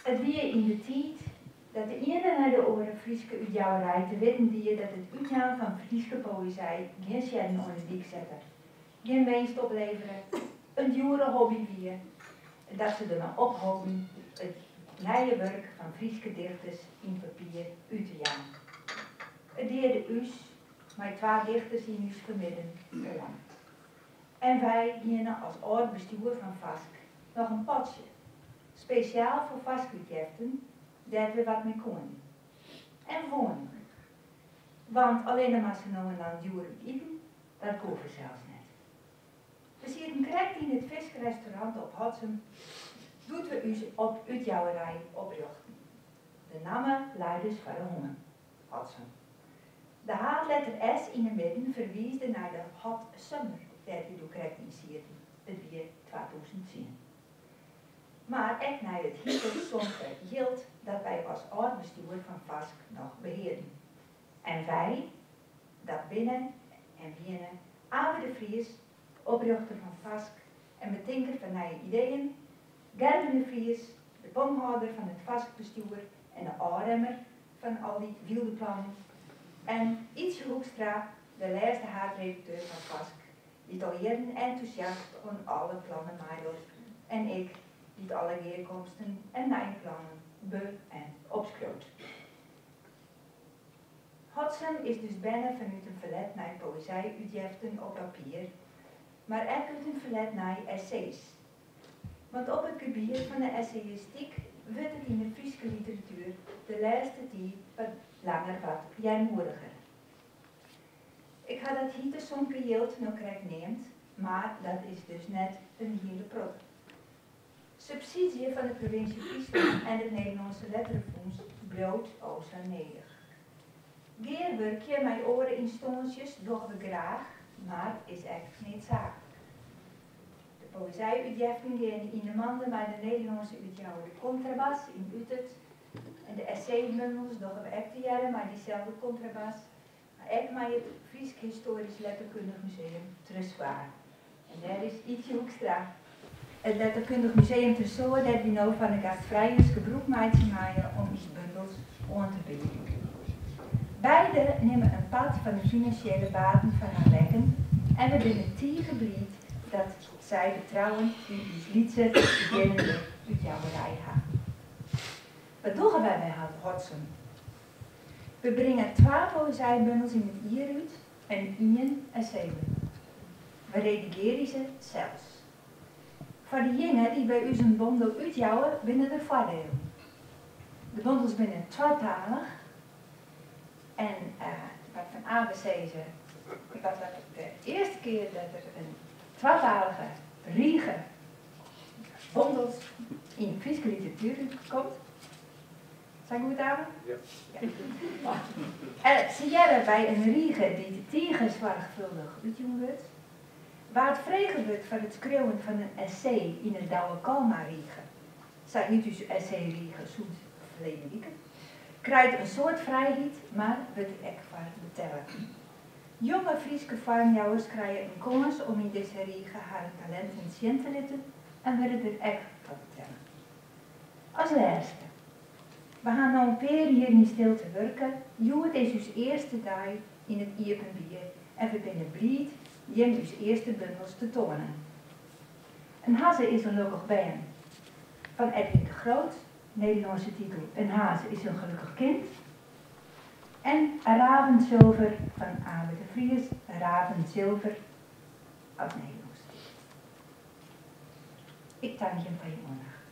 It wie yn de tiid dat de iene nei de oare Fryske útjouwerij te witten die dat it útjaan fan Fryske poëzij gjin seadden oan de dyk sette, gjin winst oplevere, in djoere hobby wie en dat se dermei opholden it nije wurk fan Fryske dichters yn papier út te jaan. It dearde ús, mei twa dichters yn ús fermidden, te lang. En wy hiene as âld-bestjoer fan Fask noch in potsje, spesjaal foar Fask-útjeften, dêr't we wat mei koenen. En woenen. Want allinne mar sa no en dan djoer út iten, dat koe fansels net. We sieten krekt yn it fiskrestaurant op Hotsum doe't we ús op útjouwerij oprjochten. De namme lei dus foar de hân, Hotsum. De haadletter S yn 'e midden ferwiisde nei de hot summer dêr't wy doe krekt yn sieten, it wie 2010. Mar ek nei it hite somke jild dat wy as âld-bestjoer fan Fask noch behearden. En wy, dat binne en wiene Abe de Vries, oprjochter fan Fask en betinker fan nije ideeën, Gerben de Vries, de ponghâlder fan it Fask-bestjoer en de ôfremmer fan al dy wylde plannen, en Ytsje Hoekstra, de lêste haadredakteur fan Fask, dy't al jierren entûsjast oan alle plannen meidocht en ik, dy't alle gearkomsten en nije plannen be en opskriuwt. Hotsum is dus berne fanút in ferlet nei poëzij-útjeften op papier, mar ek út in ferlet nei essays. Want op it gebiet fan 'e essayistyk wurdt it yn 'e Fryske literatuer de lêste tiid wat langer wat earmoediger. Ik ha dat hite somke jild no krekt neamd, mar dat is dus net in hiele protte. Subsydzje fan de provinsje Fryslân en it Nederlânske Letterefûns bliuwt o sa nedich. Gearwurkje mei oare ynstânsjes dogge we graach, mar is ek needsaaklik. De poëzij-útjeften geane yn 'e mande mei de Nederlânske útjouwer De Contrabas yn Utert en de esseebundels dogge we ek tegearre mei dyselde Contrabas, mar ek mei it Frysk Histoarysk Letterkundich Museum Tresoar. En dêr is Ytsje Hoekstra. It Letterkundich Museum Tresoar dêr't wy no fan de gastfrijens gebrûk meitsje meie om ús bundels oan te bieden. Beide nimme in part fan de finansjele baten foar har rekken en we binne tige bliid dat sy betrouwen yn ús lytse begjinnende útjouwerij ha. Wat dogge wy by Hotsum? We bringe twa poëzijbundels yn it jier út en ien essaybundel. We redigearje se sels. Foar dejinge dy't by ús in bondel útjouwe binne der foardielen. De bondels binne twatalich en wat fan Abe sizze, wat dat de earste kear dat der in twatalige rige bondels yn de Fryske literatuer útkomt. Sa goed, Abe? Ja. Se hearre by in rige dy't tige soarchfuldich útjûn wurdt. Wa't frege wurdt foar it skriuwen fan in essay yn 'e Douwe Kalma-rige, sa hjit ús essayrige sûnt ferleden wike, krijt in soad frijheid, mar wurdt der ek foar betelle. Jonge Fryske foarmjouwers krije in kâns om yn dizze rige harren talinten sjen te litten en wurde der ek foar betelle. As lêste, we ha no in pear jier yn stilte wurke, hjoed is ús earste dei yn it iepenbier en we binne bliid jim ús earste bundels te toanen. In hazze is in lokkich bern fan Edwin de Groot, Nederlânske titel Een haas is een gelukkig kind, en Ravensulver fan Abe de Vries, Raven Zilver as Nederlânske titel. Ik tank jim foar jim oandacht.